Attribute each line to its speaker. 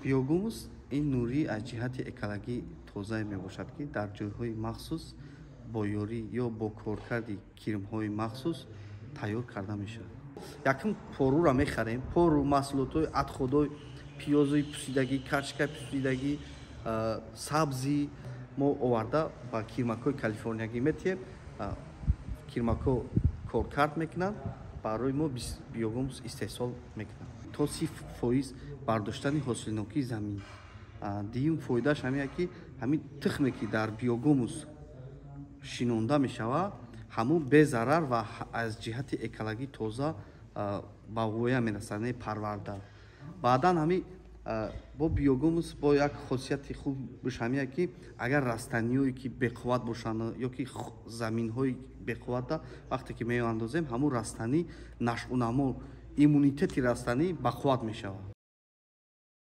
Speaker 1: Биогумус ин нурӣ аз ҷиҳати экологӣ тозае мебошад, ки дар ҷойҳои махсус бо ёрӣ ё бо коркарди кирмҳои махсус тайёр карда мешавад. Якум, порура мехарем, пору, маҳсулотҳои отходои пиёзои пусидагӣ, картошкаи пусидагӣ, сабзӣ мо оварда ба кирмакҳои калифорниягӣ метиҳем. Кирмакҳо коркард мекунанд, барои мо биогумус истеҳсол мекунанд. То 30% бардоштани ҳосилнокии замин. Дуюм фоидааш ҳамин, ки ҳамин тухме, ки дар биогумус шинонда мешавад, ҳамун безарар ва аз ҷиҳати экологӣ тоза ба воя мерасад, не парварда. Баъдан ҳамин бо биогумус бо як хосияти хубаш ҳамин, ки агар растаниҳое, ки беқувват бошанд ё ки заминҳои беқуввата, вақте ки меандозем, ҳамун растанӣ нашъунамо, иммунитети растанӣ бақувват мешавад.